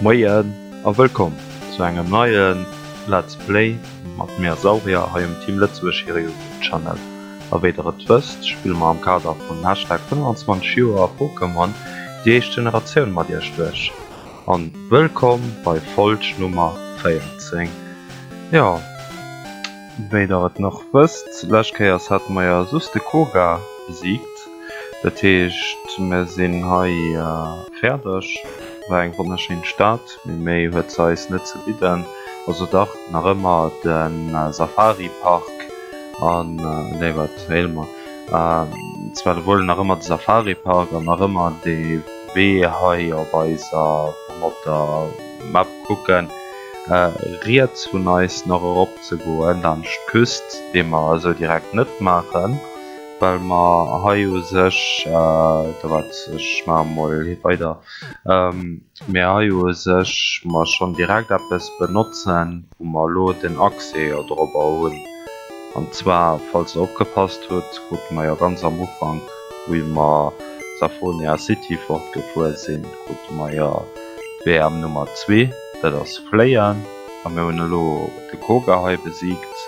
Moien a wëllkomm zu engem neie Let's Play mat mir Saurier hei um Team Lëtzebuerg hire Youtube Channel. A wéi der et wësst, spille mer am Kader vun Hashtag 25 Joer Pokémon déi éischt Generatioun mat iech duerch. An wëllkomm bei Folg Nummer 14. Jo, wéi der et nach wësst, lescht Kéiers hate mer jo soss de Koga besiegt. Dat heescht mer sinn hei fäerdeg. War eng wonnerschéin Stad, mee méi huet se eis net ze bidden. Also dach, nach ëmmer de Safari Park an, nee wat, héil mer, zwar wuel nach ëmmer de Safari Park an nach ëmmer dee Wee hei op eiser, wou mer op der Map kucken, riets vun eis nach erop ze goen laanscht d'Küst, dee mer esou direkt net maachen, well mer hei u sech, da waart, ech maache mol weider, mir hei u sech mer schonn direkt eppes benotzen, wou mer elo den Accès jo dorobber hunn. An zwar, falls der opgepasst hutt, krute mer jo ganz am Ufank, wéi mer Safonia City fortgefuer sinn, krute mer jo d'WM Nummer 2, dat ass Fléien. A mir hunn elo de Koga hei besiegt.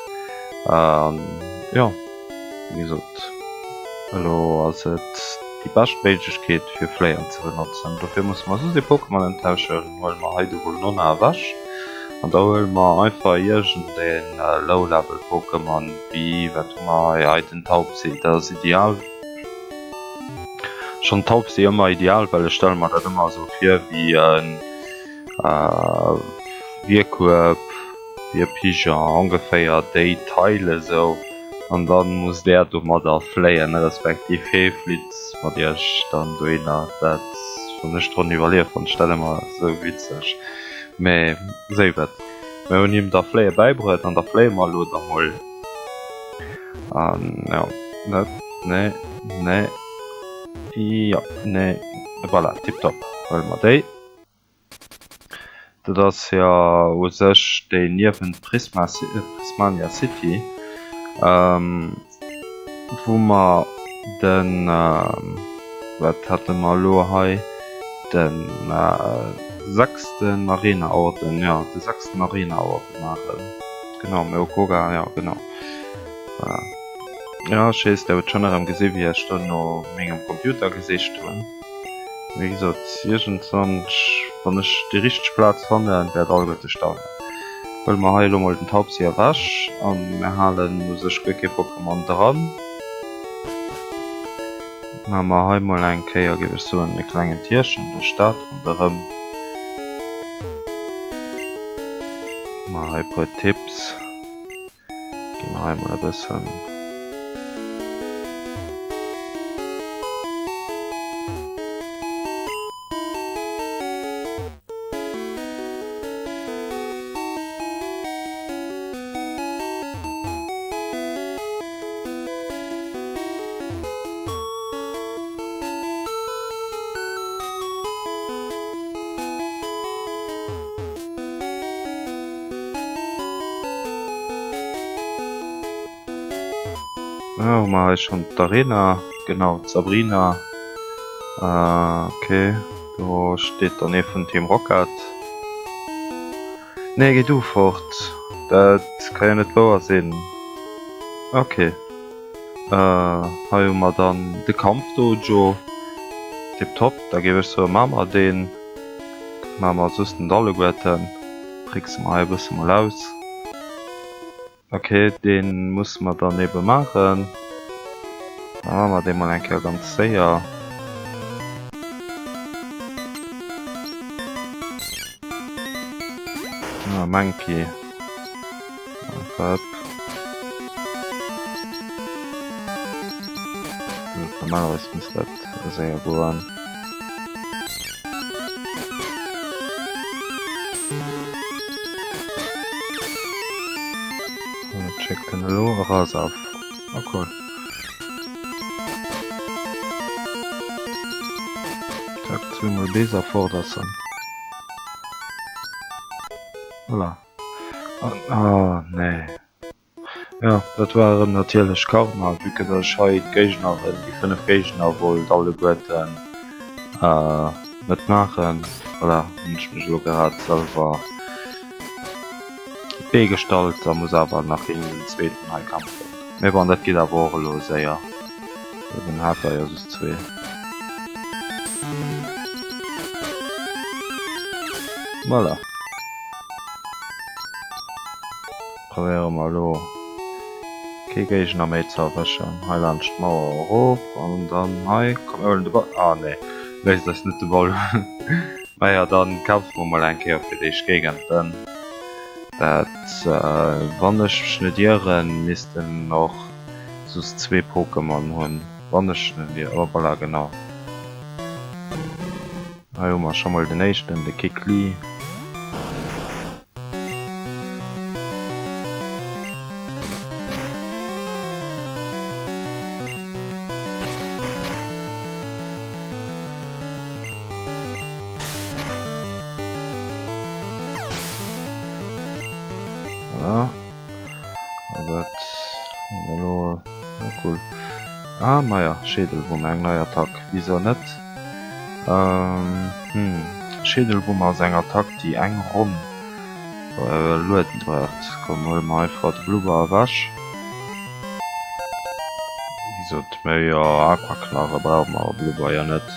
An jo, wéi gesot, elo ass et déi bescht Méiglechkeet fir Fléien ze benotzen. Dofir musse mer soss ee Pokémon entauschen. Huele mer hei de Vulnona ewech an da huele mer einfach iergend een Low Level Pokémon wéi, wat hu mer hei, hei den Taubsi, dat ass ideal. Schonn Taubsi ëmmer ideal, well ech stelle mer dat ëmmer esou vir wéi en Wierkueb, wéi e Pigeon, ongeféier déi Taille esou, an dann musst där domadder fléien, respektiv hee flitt mat iech dann dohinner. Dat, wann ech drun iwwerleeë fannt ech dat ëmmer esou witzeg, mee séif et. Mir hunn him da fléie bäibruet an da fléie mer elo da mol. An jo, net, nee, nee, jo, nee, voilà, tiptop, huele mer déi. Dat ass jo u sech déi niewent Prisma Prismania City, wou mer de, wat hate mer elo hei, de sechsten Arena-Orden, jo de sechsten Arena-Orden maachen. Genau, mir hu Koga, jo genau. Voilà. Jo, ech weess, der hutt schonn erëm gesi wéi ech do no mengem Computer gesicht hunn. Wéi gesot, iergendwann, wann ech déi richteg Plaz fannen, wäert alleguerte staunen. Huele mer hei elo mol den Taubsi ewech a mir halen u sech guer kee Pokémon dran. Maache mer hei mol eng Kéier, géif ech soen, e klengen Tierchen duerch d'Stad ronderëm. Maache hei e puer Tipps. Gi mer hei mol e bëssen. Ah, hu mer hei schonn d'Arena? Genau, d'Sabrina. Ok, do steet dann ee vun Team Rocket. Nee, géi du fort. Dat ka jo net wouer sinn. Ok. Hei hu mer dann de Kampfdojo. Tiptop, da géif ech soen, maache mer deen. Maache mer soss net alleguerten. Trickse mer hei e bësse mol aus. Ok, dee musse mer dann ebe maachen. Da maache mer dee mol eng Kéier ganz séier. Ah, Mankey. Einfach. Normalerweis misst dat séier goen. Checkt den elo Rasaf. Oh cool. Zack, zweemol Beser fort ass en. Voilà. Oh, nee. Jo, dat war erëm natierlech Karma, vue que ech hei d'Géigneren, déi 5 Géigner wollt alleguerten. Net maachen. Voilà, hunn ech mech elo grad selwer d'Bee gestallt a muss awer nach géint den zweeten hei kämpfen. Mee bon, dat geet awer och elo séier, well den hat der jo just zwee. Voilà. Probéiere mer elo kee Géigner méi ze erwëschen. Hei laanscht d'Mauer erof an dann hei, komm mir huelen de Ball, ah nee. Léisst eis net de Ball hunn. Maja, dann kämpfe mer mol eng Kéier fir d'éischt géigent en. Dat, wann ech mech net ieren, misst en och soss zwee Pokémon hunn, wann ech net ieren. Oh, voilà, genau. Hei hu mer scho mol den éischten, de Kikli. Voilà. An dat elo cool. Ah, maja, Schädelwumm, eng nei Attack. Wisou net? Hm, Schädelwumm ass eng Attack déi eng Ronn lueden braucht. Komm huele mer einfach de Blubber ewech. Wéi gesot, méi Aquaknarre brauche mer Blubber jo net.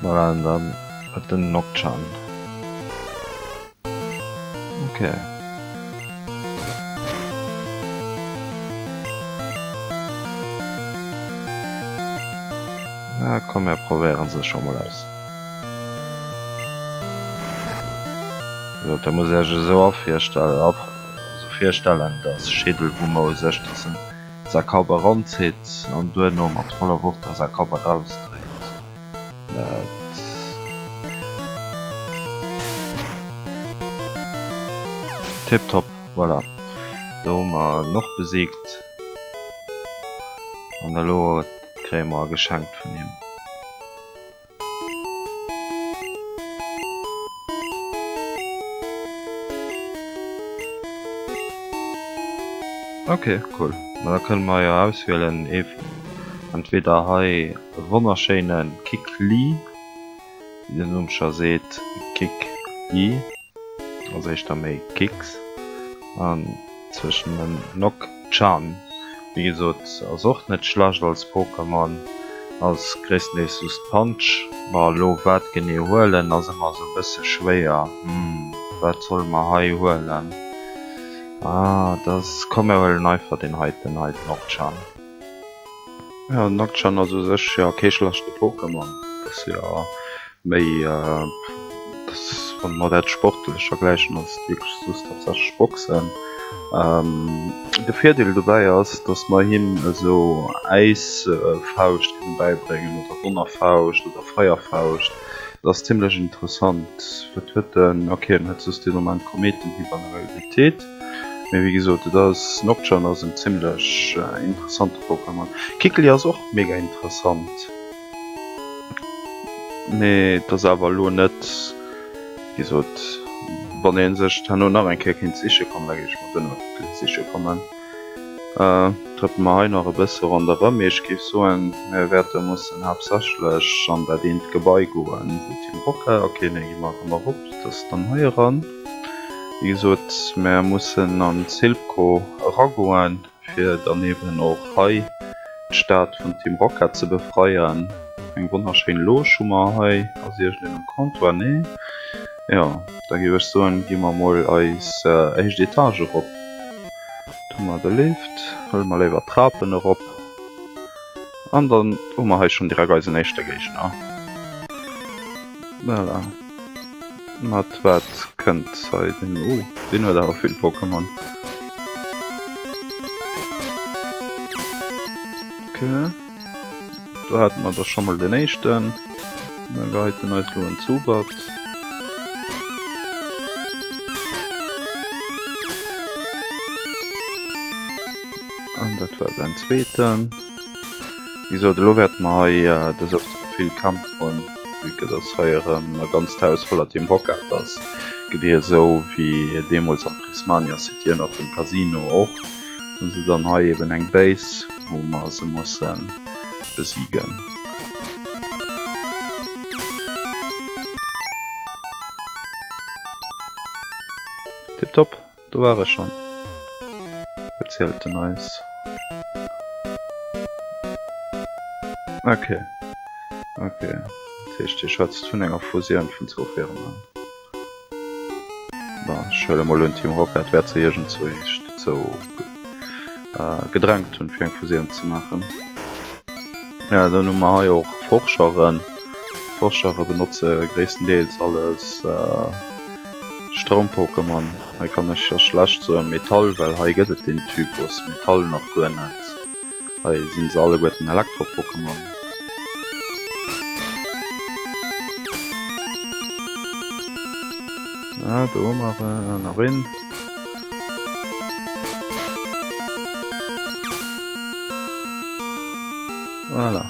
Voilà, an dann huet den Nocturne. Ok. Na komm mir probéieren se scho mol aus. So, da muss ech esou afirstellen, also virstellen, dass Schädelwummer u sech, dass en sa Kapp eranzitt an duerno mat voller Wucht a sa Kapp erausdréit. Tiptop, voilà. Do hu mer en och besiegt. An elo kréie mer e Geschenk vun him. Ok, cool. Ma da kënne mer jo auswielen, entweder hei E wonnerschéine Kikli, wéi den Numm scho seet, Kikli, also éischter méi Kicks, an zwëschen den Nock-Chan, wéi gesot, ass och net schlecht als Pokémon, ass gréisstendeels just Punch, ma elo wat genee huelen ass ëmmer esou e bësse schwéier, hm, wat solle mer hei huelen, ah, dass, komm mir huelen einfach deen heiten hei, den Nock-Chan. Jo, Nocturne ass u sech jo kee schlechte Pokémon. Dat ass jo méi, dat ass, wann mer dat sportlech vergläichen, ass et wierklech just haaptsächlech Boxen. De Virdeel dobäi ass, datt mer him esou Äisfauscht kënne bäibréngen oder Donnerfauscht oder Feierfauscht. Dat ass zimmlech interessant. Wat huet en? Ok, en huet just dee Moment Kometenhypernervosität. Mee wéi gesot, et ass Nocturne ass en zimlech interessante Pokémon. Kickly ass och mega interessant, mee et ass awer elo net, wéi gesot, wann ee sech herno nach eng Kéier kéint siche kommen, da géif ech mer duerno e Kickly siche kommen. Trëppe mer hei nach e bësse ronderëm, mee ech géif soen, mir wäerte mussen haaptsächlech an dat eent Gebai goen, wou Team Rocket, ok, nee, gi mer erëm erop, dat ass dann hei eran. Wéi gesot, mär mussen an d'Silpco eragoen, fir dann eben och hei d'Stad vun Team Rocket ze befreien. Eng wonnerschéin Loge hu mer hei. Ass iergendeen um Comptoir? Nee? Jo, da géif ech soen, gi mer mol eis éischt Etage erop. Do hu mer de Lift. Huele mer léiwer d'Trapen erop. An dann hu mer hei schonn direkt eisen éischte Géigner. Voilà. Mat wat kënnt hei den... Oh, deen huet awer vill Pokémon. Ok. Do hate mer da scho mol den éischten. Da geheit en eis elo en Zubat. An dat war säin zweeten. Wéi gesot, elo wäerte mer hei des Öfteren vill Kämpf hunn, vue que dass hei erëm e ganzt Haus voller Team Rocket ass. Gëtt hie esou wéi deemools am Prismania City ënnert dem Casino och, hunn se dann hei eben eng Base, wou mer se musse besiegen. Tiptop, do war ech schonn. Erzielt en eis. Ok, ok, dat heescht hie schwätzt vun enger Fusioun vun zwou Firmen. Bon, ech huele mol un Team Rocket wäert se iergendzwou dozou gedrängt hunn fir eng Fusioun ze maachen. Jo, dann hu mer hei och Forscheren. Forschere benotze gréisstendeels alles Stroum-Pokémon. Hei kann ech jo schlecht soen Metall, well hei gëtt et den Typus Metall nach guer net. Hei sinn se alleguerten Elektro-Pokémon. Ah, do hu mer nach een. Voilà.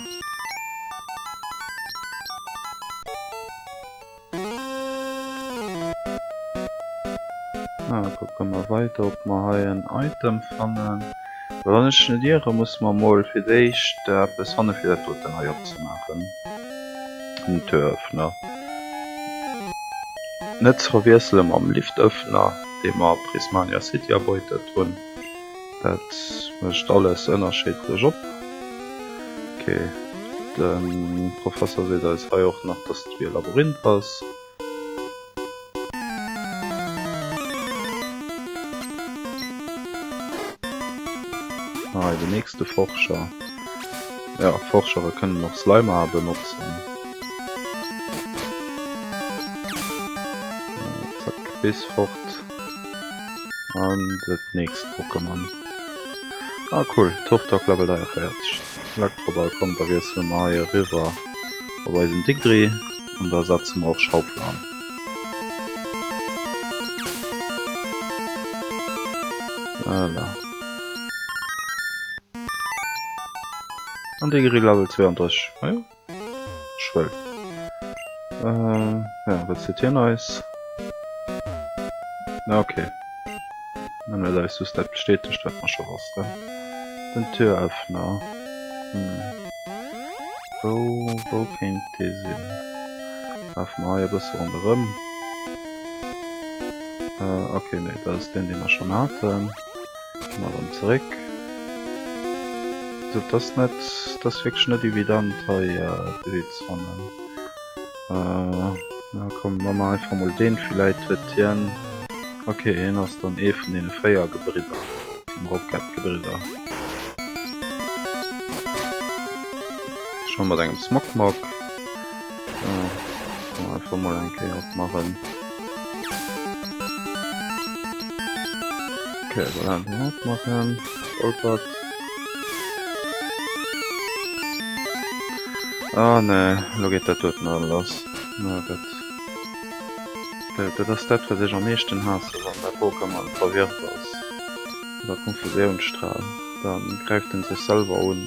Ah, kucke mer weider, ob mer hei en Item fannen. Wann ech net iere, musse mer mol fir d'éischt eppes fanne fir dat doten hei opzemaachen. Den Türöffner. Net ze verwiessele mam Liftöffner, dee mer a Prismania City erbeutet hunn. Dat mécht alles ënnerscheedlech op. Ok, de Professer seet eis hei och nach, dass et wéi e Labyrinth ass. Hei den nächste Forscher. Ja, Forschere kënnen och Slimer benotzen. Zack, bis fort. An dat nächst Pokémon. Ah cool, Turtok Level 43. Elektroball, komm da wiessele mer hei eriwwer op eisen Digdri an da setze mer och Schaufel an. Voilà. An Digdri Level 32. Majo. Ech wëll. Ja, wat seet hien eis? Ja, okay. Dann huet eis just dat bestätegt, wat mer scho wossten. Den Türöffner. Hm. Wou, wou kéint dee sinn? Lafe mer hei e bësse ronderëm. Okay, nee, dat ass deen, dee mer schonn haten. Gi mer erëm zeréck. Also dat ass net, dat ass wierklech net evident hei de Wee ze fannen. Na komm, ma mer einfach mol deen, villäit huet hien, ok hien ass dann ee vun deene 4 Gebridder, Team Rocket Gebridder. Scho mat engem Smogmog. So, einfach mol eng Kéier opmachen. Okay, voilà, opmachen. Stolpert. Ah ne, lo geet dat doten erëm lass. Na dat. Dat, dat ass dat wat ech am meeschten haasse wann däi Pokémon verwirrt ass. Oder Konfusiounsstrahl. Dann gräift en sech selwer un.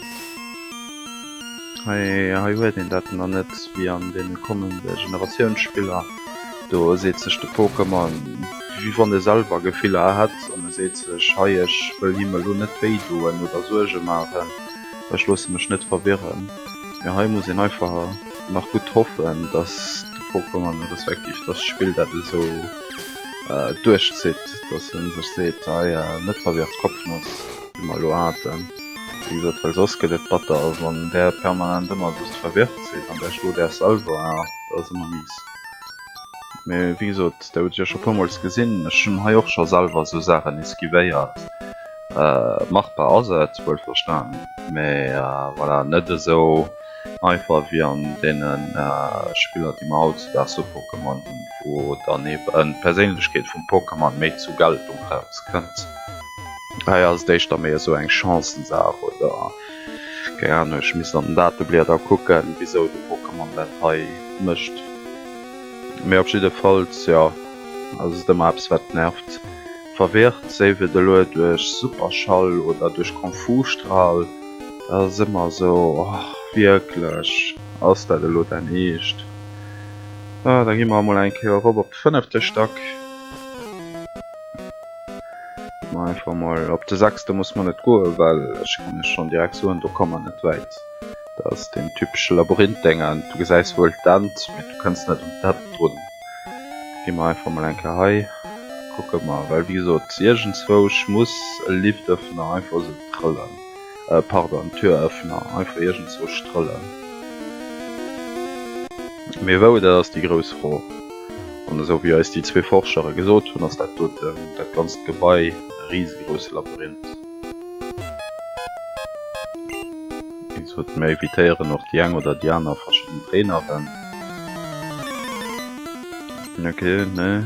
Hei hei huet een dat nach net wéi an deene kommende Generatiounsspiller. Do seet sech de Pokémon, wéi wann e selwer Gefiller hätt an e seet sech, hei ech wëll him elo net wéi doen oder Suerge maachen, ech loosse mech net verwirren. Mee hei muss een einfach nach gutt hoffen, dass de Pokémon respektiv dass d'Spill dat esou duerchzitt, dass e sech seet, hei net verwirrt, Kopfnuss, wéi mer elo haten. Wéi gesot, well soss gëtt et batter, wann där permanent ëmmer just verwirrt sidd an där schlot Är selwer, ja, dat ass ëmmer mies. Mee wéi gesot, där hutt et jo scho puermools gesinn, ech hunn hei och scho selwer esou Saachen esquivéiert. Machbar ass et, wuelverstan, mee voilà, net esou einfach wéi an deene Spiller, déi mer hautzedaags vu Pokémon hunn, wou dann eben d'Perséinlechkeet vum Pokémon méi zu Geltung erauskënnt. Hei ass et éischter méi esou eng Chancensaach oder keng Ahnung, ech misst an den Dateblieder kucken, wisou de Pokémon dat hei mécht. Mee op jiddefalls, jo, ass et ëmmer eppes wat nervt, verwirrt, séif et elo duerch Superschall oder duerch Konfusstrahl, dat ass ëmmer esou, oh wierklech, ass dat elo däin Eescht? Da gi mer emol eng Kéier erop op de fënnefte Stack. Ma einfach mol op de sechste muss mer net goen, well ech kann iech schonn direkt soen, do komme mer net wäit. Dat ass deen typesche Labyrinth-Déngen, du gesäis wuel d'End, mee du kënns net un d'Enn drun. Gi mer einfach mol eng Kéier hei. Kucke mer, well wéi gesot, iergendzwousch muss e Liftöffner einfach esou trëllen, pardon, Türöffner einfach iergendzwousch trëllen. Mee wou, dat ass déi grouss Fro. An esou wéi eis déi zwee Forschere gesot hunn, ass dat doten, dat ganzt Gebai, e risegrousse Labyrinth. Wéi gesot, mir evitéieren och déi eng oder déi aner verschidden Traineren. Ok, nee.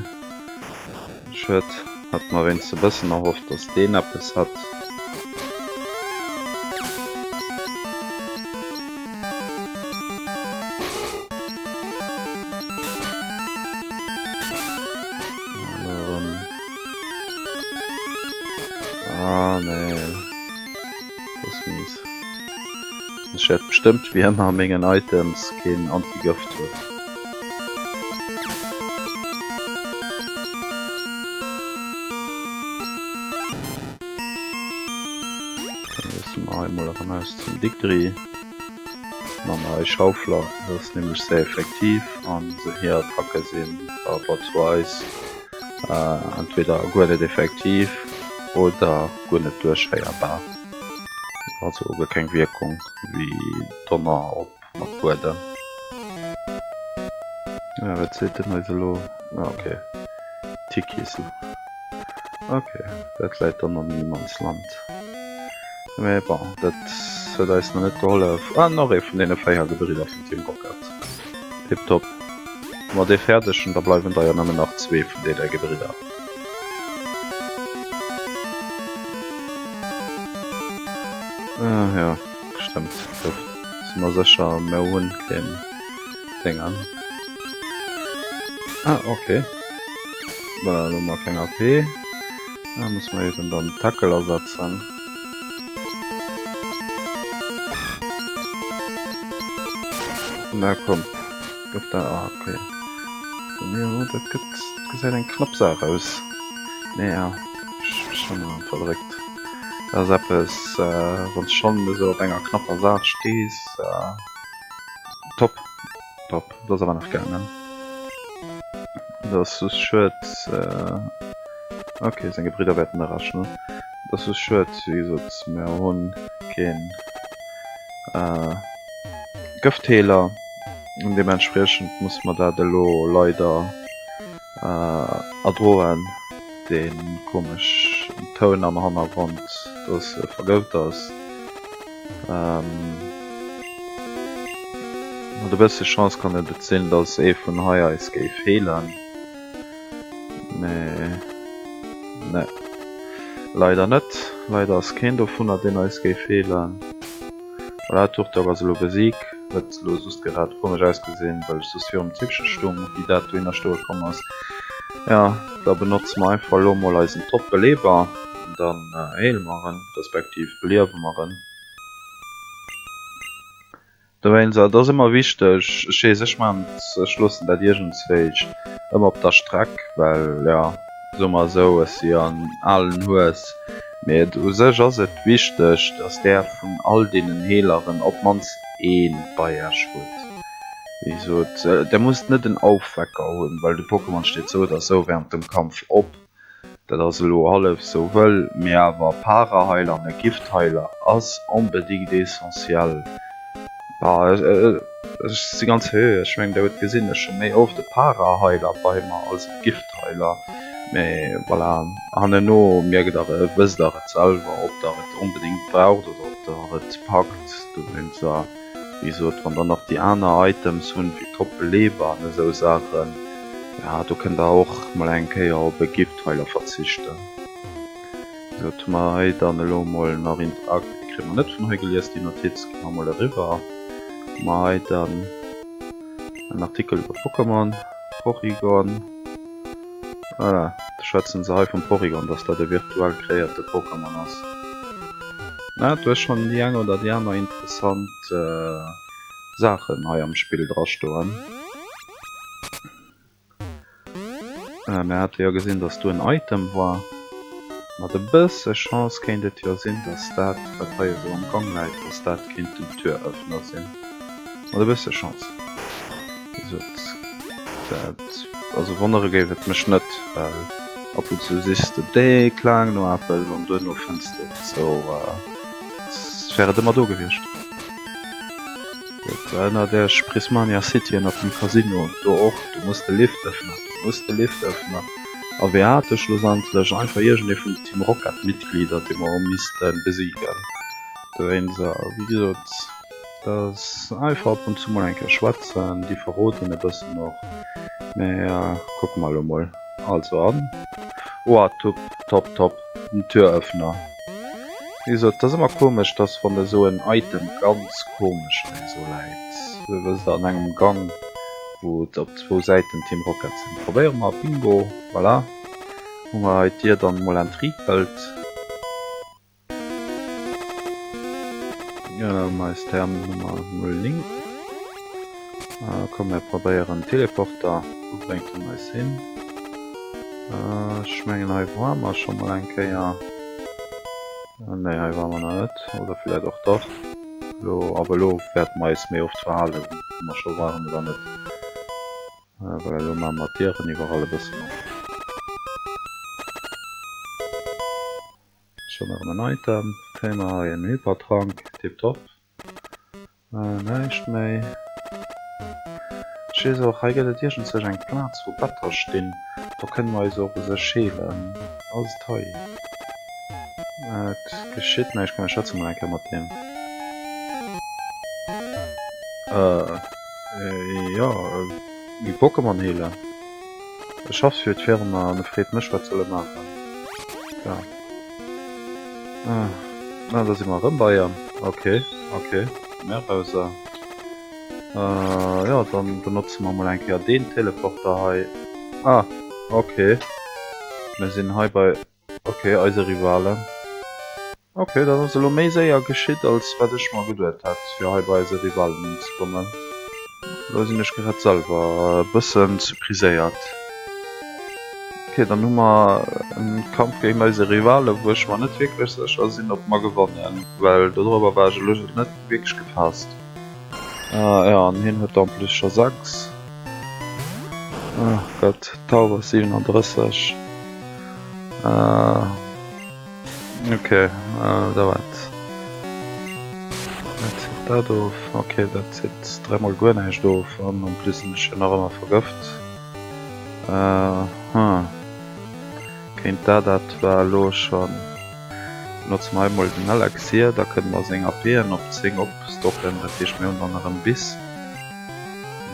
Schued, hat mer wéinst e bëssen erhofft, dass deen eppes hat. Ah nee, dat ass mies. Ech wäert bestëmmt wéi ëmmer a mengen Items keen Antigëft hunn. Dann wiessele mer hei mol erëm aus zum Digdri. Mam hei Schaufler, dat ass nämlech sehr effektiv an hir Attacke sinn par rapport zu eis entweder guer net effektiv oder guer net duerchféierbar. Also hu guer keng Wierkung wéi Donner op mat Buedem. Ah, wat seet den eis elo? Ah, okay. Tikisel. Okay, dat läit dann am Niemandsland. Mee bon, dat huet eis nach net gehollef. Ah, nach ee vun deene 4 Gebridder vun Team Rocket. Tiptop. Wa mer dee fäerdeg hunn, da bleiwen der jo nëmmen nach zwee vun deene Gebridder. Ah jo, stëmmt. Do si mer sécher, mer hunn keen Déngen. Ah, okay. Voilà, elo hu mer keng AP. Da musse mer eben dann Tackle asetzen. Na komm, gëff da. Ah, okay. Jo, dat gëtt, gesäit eng knapp Saach aus. Nee, ja, ech ech hunn verdréckt. Dat ass eppes, wann s schonn esou op enger knapper Saach stees. Top, top. Dat ass awer nach gaangen. Dat ass just schued. Ok, seng Gebridder wäerten errechen. Dat ass just schued, wéi gesot, mir hunn keen Gëftheeler an deementspriechend musse mer dat elo leider erdroen, dee komeschen Toun am Hannergrond, dass e vergëft ass. Mat e bësse Chance kann et et sinn, dass ee vun hei eis géif heelen. Mee ne, leider net. Leider ass keen dovunner, deen eis géif heelen. Voilà, Turtok ass elo besieg. Huet elo just grad komesch ausgesinn, well ech just virum Zippche stung, wéi dat dohinner stoe komm ass. Jo, da benotze mer einfach elo mol eisen Top-Beleber. Dann heele mer en, respektiv beliewe mer en. Dowéinst, et ass ëmmer wichteg, ech weess, ech maachen et, ech loossen dat iergendswéi ëmmer op der Streck, well, jo, soe mer esou, ech si jo en alen Hues, mee et u sech ass et wichteg, dass där vun all deenen Heeleren op d'mannst ee bei Iech hutt. Wéi gesot, där musst net en Aufwecker hunn, well de Pokémon steet sou oder sou während dem Kampf op. Dat ass elo hallef sou wëll, mee awer Paraheiler an e Giftheiler ass onbedingt essentiell. Bah, ech si ganz seriö, ech mengen der huet gesinn, ech hu méi oft e Paraheiler bei mer als e Giftheiler, mee voilà, hanneno mierkt der et, wësst der et selwer, ob der et onbedingt braucht oder ob der et packt. Dowéinster, wéi gesot, wann der nach déi aner Items hunn, wéi Top-Beleber an esou Saachen, Ja, do kënnt der och mol eng Kéier op e Giftheiler verzichten. Sou, wat hu mer hei dann elo mol nach interact? Déi kréie mer net vun hei gelies, déi Notiz. Gi mer mol eriwwer. Hu mer hei dann en Artikel iwwer Pokémon, Porygon. Voilà, da schwätzen se hei vum Porygon, dass dat e virtuell kreéierte Pokémon ass. Na, du hues schonn déi eng oder déi aner interessant Saachen hei am Spill drastoen. Mir hate jo gesinn, dass do en Item war. Mat e bësse Chance kéint et jo sinn, dass dat, wat hei esou am Gang läit, dass dat kéint den Türöffner sinn. Mat e bësse Chance. Wéi gesot, dat, also wonnere géif et mech net, well. Ab und zu sichs de déck laang no eppes an duerno fënns de et sou, als wär et ëmmer do gewiescht. Gutt, erënnert iech Prismania City ënnert dem Casino, do och, du muss de Lift ëffnen, du muss de Lift ëffnen. A wee hat e schlussendlech? Einfach iergendee vun de Team Rocket Mitglieder, dee mer hu misste besiegen. Dowéinst, wéi gesot, dat ass einfach ab und zu mol eng Kéier schwätzen, déi verroden e bëssen och, mä kucke mer elo mol. Also an, oa top, top, top, den Türöffner. Wéi gesot, et ass ëmmer komesch, dass wann esou en Item ganz komesch hei esou läit, wësst der, an engem Gang, wou et op zwou Säiten Team Rocket sinn. Probéiere mer, Bingo, voilà, hu mer hei d'Dier dann emol entriegelt. Eis Term Nummer 09. Komm mir probéieren Teleporter. Wou bréngt en eis hin? Ech mengen hei ware mer scho mol eng Kéier. Nee hei ware mer nach net. Oder villäit och dach. Lo awer elo wäerte mer eis méi oft verhalen, wou mer scho waren oder net. Voilà, elo maache mer d'Dieren iwwerall e bëssen op. Schon erem en Item. Kréie mer hei en Hypertrank. Tiptop. Näischt méi. Ech weess och, hei gëtt et iergendzwousch eng Plaz wou Better stinn. Do kënne mer eis och u sech heelen. Ass et hei? Et geschitt näischt. Komm mir schwätze mol eng Kéier mat deem. Jo, meng Pokémon heelen. E schafft fir d'Firma an e freet mech wat soll e maachen. Ja. Ah, na da si mer erëm bei em. Ok, ok. Merhauser. Äh, jo, dann benotze mer mol eng Kéier deen Teleporter hei. Ah, ok. Mir sinn hei bei, ok, eise Rivalen. Ok, dat ass elo méi séier geschitt als wat ech mer geduet hat fir hei bei eise Rivalen unzekommen. Elo sinn ech grad selwer e bëssen surpriséiert. Ok, dann hu mer en Kampf géint eise Rivalen wou ech mer net wierklech sécher sinn ob mer gewannen, well dodrober war ech elo net wierklech gefaasst. Ah jo, an hien huet en plus scho 6. Ah Gott, Taurus 37. Ok, da wat? Dat zitt dat of. Ok, dat zitt dräimol guer näischt of. An en plus sinn ech jo nach ëmmer vergëft. Hm. Kéint dat dat war elo schonn. Benotze mer hei mol den Elexir, da kënne mer seng APen op 10 opstocken. Dat heescht mir hunn dann erëm bis.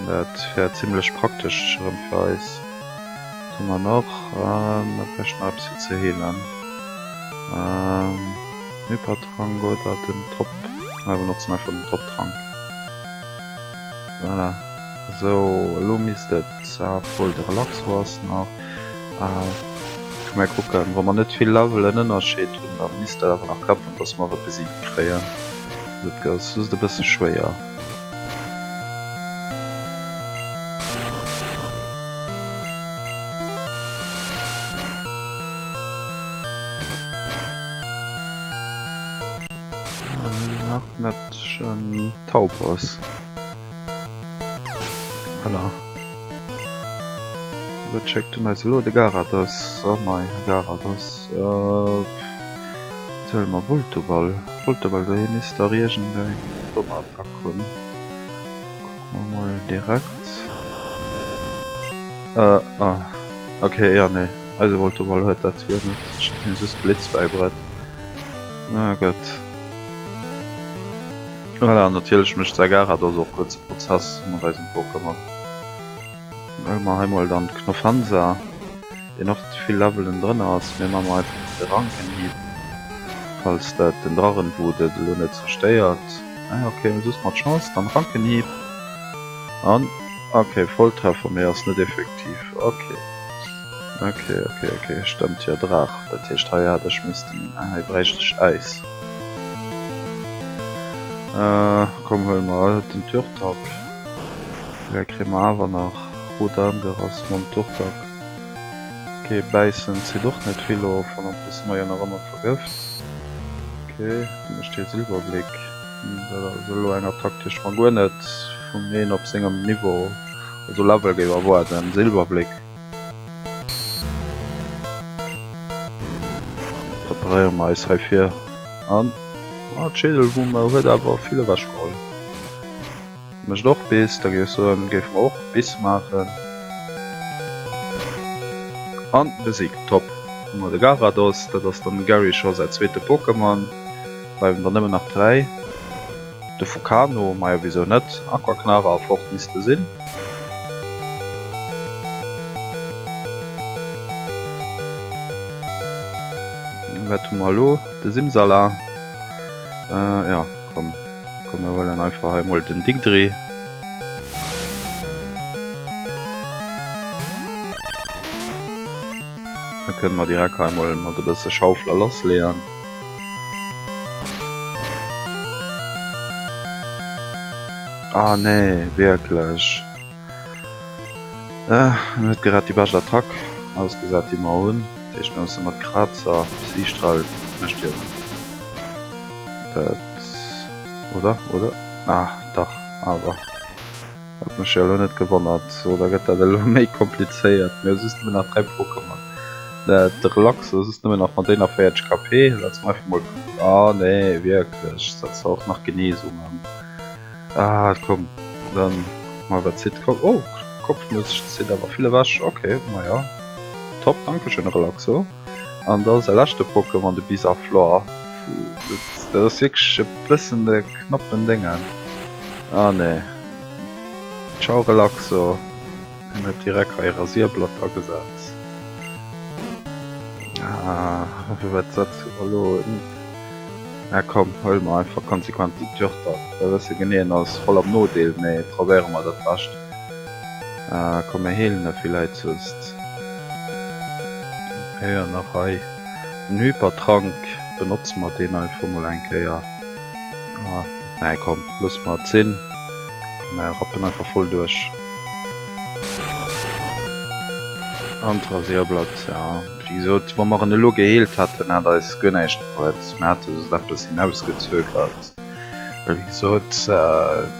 Dat wär zimlech praktesch erëm fir eis. Wat hu mer nach? Mir bräichten nach eppes fir ze heelen. Hypertrank oder den Top? Mir benotzen einfach den Top-Trank. Voilà. Sou, elo misst et, obwuel de Relaxo ass nach. Mir kucken, wa mer net vill Levelen Ënnerscheed hunn, da misst dat awer nach klappen, dass mer e besiegt kréien. Dat ass just e bësse schwéier. Nach net en Taubos. Voilà. Wat schéckt en eis elo? De Garados. Oh mei, Garados. Wat huele mer? Voltoball. Voltoball, dohi misst dach iergendeng domm Attack hunn. Kucke mer mol direkt. Ah, ok, jo, nee, eise Voltoball huet dat jo net. Ech hat him just Blitz bäibruet. Ah Gott. Voilà, natierlech mécht säi Garados och kuerze Prozess mat eisem Pokémon. Huele mer hei mol dann d'Knofensa. Deen och vill Levelen drënner ass. Mir man mer einfach de Rankenhieb, falls dat den Drachenwut et elo net zerstéiert. Ah ok, just mat Chance, dann Rankenhieb an ok, Volltreffer, mee ass net effektiv. Ok, ok, ok, ok, stëmmt jo, Draach, dat heescht hei hat ech missten, hei bräicht ech Äis. Komm huele mer den Turtok, vläit kréie mer awer nach Rout Aangerass mam Turtok. Ok, bäissen zitt och net vill of an en plus si mer jo nach ëmmer vergëft. Ok, du mécht hie Silberbléck. Dat ass elo eng Attack déi ech mer guer net vun een op sengem Niveau, also Level géif erwaarden. Silberbléck. Preparéiere mer eis hei vir an ah, d'Schädelwumme huet awer vill ewech geholl. Mécht och Biss, da géif ech soen, géife mer och Biss maachen. An besiegt, top. Hu mer de Garados, dat ass dann dem Gary scho säi zweete Pokémon. Bleiwen der nëmmen nach 3. De Fukano, majo wisou net, Aquaknarre a fort misste sinn. Wat hu mer elo? De Simsala. Jo, komm, komm mir huelen einfach hei mol den Digdri. Da kënne mer direkt hei mol mat e bësse Schaufler lassleeën. Ah nee, wierklech? En huet grad déi bescht Attack ausgesat déi mer hunn. Dat heescht mir musse mat Krazer, Psystrahl mécht jo dat, oder? Oder? Ah dach, awer. Hat mech jo elo net gewonnert. So, da gëtt dat elo méi komplizéiert. Mir hu just nëmmen nach 3 Pokémon. De Relaxo just nëmmen nach mat 41 KP. Setze mer einfach mol. Ah nee, wierklech? Setzt der och nach Genesung an? Ah, komm, dann mal wat zitt. Komm, oh, Kopfnuss zitt awer vill ewech. Okay, maja. Top, dankeschön Relaxo. An da säi leschte Pokémon, de Bisaflor. Dat ass wierklech e bëssen de knappen Déngen. Ah nee. Ciao Relaxo. En huet direkt hei Rasierblatt agesat. Ah, wat setze mer elo? Na komm, huele mer einfach konsequent déi Turtok. Mir wësse genee, en ass voll am Nodeel, mee probéiere mer dat Bescht. Komm mir heelen e villäit soss. Jo nach hei en Hypertrank, benotze mer deen einfach mol eng Kéier. Nee komm, loosse mer et sinn, mer rappen einfach voll duerch. An d'Rasierblatt, ja wéi gesot, wa mer en elo geheelt hätten, hätt eis guer näischt bruet, mer hätte just eppes hinausgezögert. Well wéi gesot,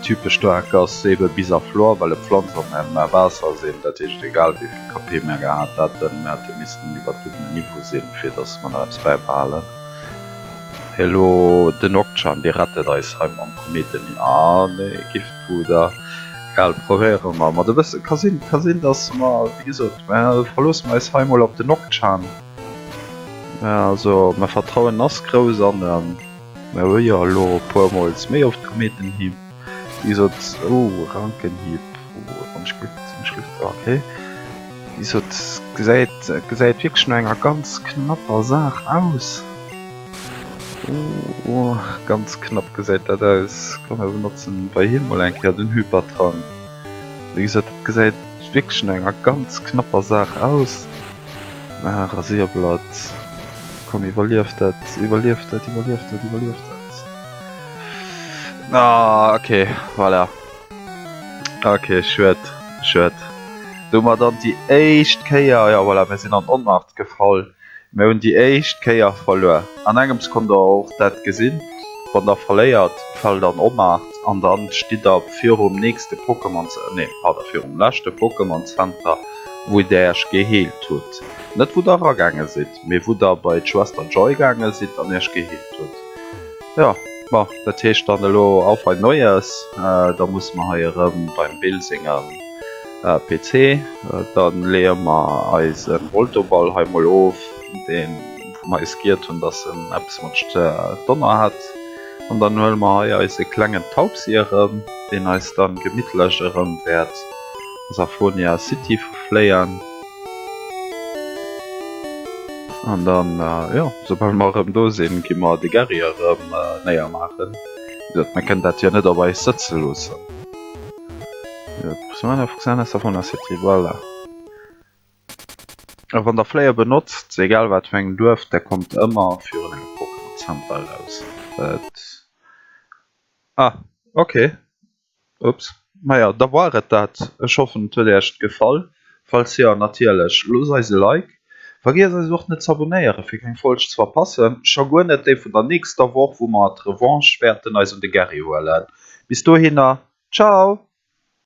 typesch staark ass ebe Bisaflor, well e Pflanz an mer Waasser sinn. Dat heescht, egal wéi vill KP mer gehat hätten, mer hätte missten iwwer dem Niveau sinn, fir datt mer nach eppes bäibehalen. Elo den Okchan, dee rettet eis hei mam Kometen. Ah nee, Giftpuder. Egal, probéiere mer mat e bësse. Ka sinn, ka sinn, datt mer, wéi gesot, mer verloosse mer eis hei mol op den Okchan. Also mä Vertrauen ass grouss an em. Mer hu jo elo e puer mols méi oft Kometenhieb. Wéi gesot, oh Rankenhieb, oh wann ech gutt, wann ech gutt, okay. Wéi gesot, gesäit, gesäit wierklech no enger ganz knapper Saach aus. Oh, ganz knapp gesäit dat aus. Komm mer benotzen bei him mol eng Kéier den Hypertrank. Wéi gesot, dat gesäit wierklech no enger ganz knapper Saach aus. Ah, Rasierblatt. Komm, iwwerlief dat, iwwerlief dat, iwwerlief dat, iwwerlief dat. Ah, okay, voilà. Okay, schued, schued. Domat dann déi éischt Kéier, ja voilà, mir sinn an Onmacht gefall. Mir hunn déi éischt Kéier verluer. An engems konnt der och dat gesinn, wann der verléiert, fält an Onmacht an dann stitt der virum nächste Pokémon, nee, pardon, virum leschte Pokémon Center, wou der iech geheelt hutt. Net wou der eragaange sidd, mee wou der bei d'Schwester Joy gaange sidd an iech geheelt hutt. Jo, ma dat heescht dann elo auf ein Neues. Da musse mer hei erëm beim Bill sengem PC. Da leeë mer eise Voltoball hei mol of, deen wou mer eis giert hunn, dass en eppes mat Donner hätt. An dann huele mer hei eise klengen Taubsi erëm, deen eis dann gemittlech erëm wäert Safonia City verfléien. An dann, jo, soubal mer erëm do sinn, gi mer de Gary erëm néier maachen. Wéi gesot, mer kënnen dat jo net op eis sëtze loossen. Safonia City, voilà. A wann der Fléier benotzt, egal wat fir engem Duerf, der kommt ëmmer virun engem Pokémon Center eraus. Dat. Ah, ok. Ups. Maja, da war et dat. Ech hoffen et huet iech gefall. Falls jo, natierlech, loosst eis e Like. Vergiesst eis och net z'abonéieren, fir keng Folg ze verpassen, scho guer net déi vun der nächster Woch, wou mer d'Revanche wäerten eis un de Gary huelen. Bis dohinner, ciao!